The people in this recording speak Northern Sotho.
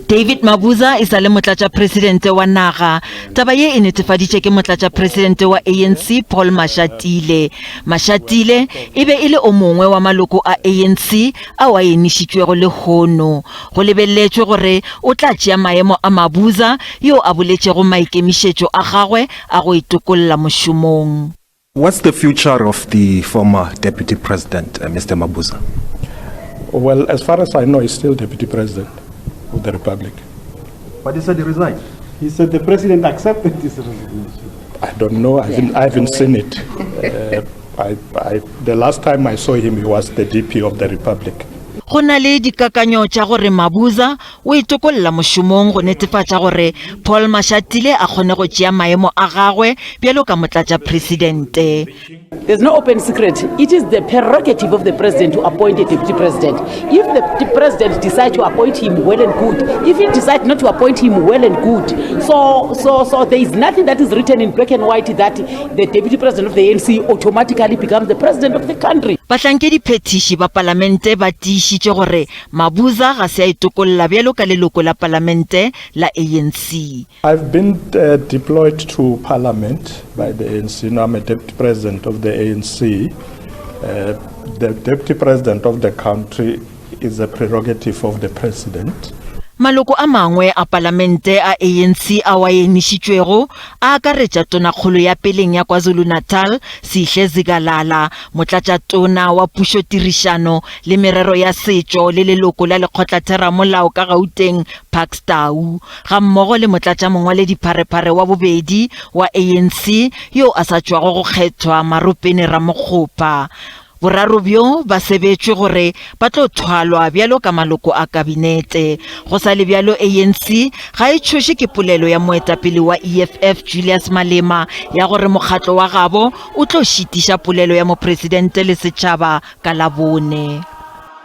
David Mabuza e sa le motlatšapresidente wa naga. Taba ye e netefaditše ke motlatšapresidente wa ANC Paul Mashatile. Mashatile e be e le o mongwe wa maloko a ANC ao a enišitšwego lehono. Go lebeletšwe gore o tla tšea maemo a Mabuza yo a boletšego maikemišetšo a gagwe a go itokolla mošomong. What's the future of the former deputy president, uh, Mr. Mabuza? Well, as far as I know, he's still deputy president of the republic. But he said he resigned. He said the president accepted his resignation. I don't know. I haven't, I haven't seen it. Uh, I, I, the last time I saw him, he was the DP of the republic. Go na le dikakanyo tša gore Mabuza o itokolla mošomong go netefatša gore Paul Mashatile a kgone go tšea maemo a gagwe bjalo ka motlatšapresidente. There's no open secret. It is the prerogative of the president to appoint a deputy president. If the president decides to appoint him, well and good. If he decides not to appoint him, well and good. So, so, so there is nothing that is written in black and white that the deputy president of the ANC automatically becomes the president of the country. Bahlankediphethiši ba palamente ba tiišitše gore Mabuza ga se a itokolla bjalo ka leloko la palamente la ANC. I've been uh, deployed to parliament by the ANC. Now I'm a deputy president of the ANC. Uh, the deputy president of the country is a prerogative of the president. Maloko a mangwe a palamente a ANC ao a enišitšwego a akaretša Tonakgolo ya peleng ya KwaZulu-Natal, Sihle Zikalala, Motlatšatona wa Pušotirišano le Merero ya Setšo le leloko la Lekgotlatheramolao ka Gauteng, Parks Tau, gammogo le Motlatšamongwaledipharephare wa bobedi wa ANC yo a sa tšwago go kgethwa, Maropene Ramokgopa. Boraro bjo ba sebetšwe gore ba tlo thwalwa bjalo ka maloko a kabinete. Go sa le bjalo ANC ga e tšhoše ke polelo ya moetapele wa EFF Julius Malema ya gore mokgatlo wa gabo o tlo šitiša polelo ya mopresidente le setšhaba ka Labone.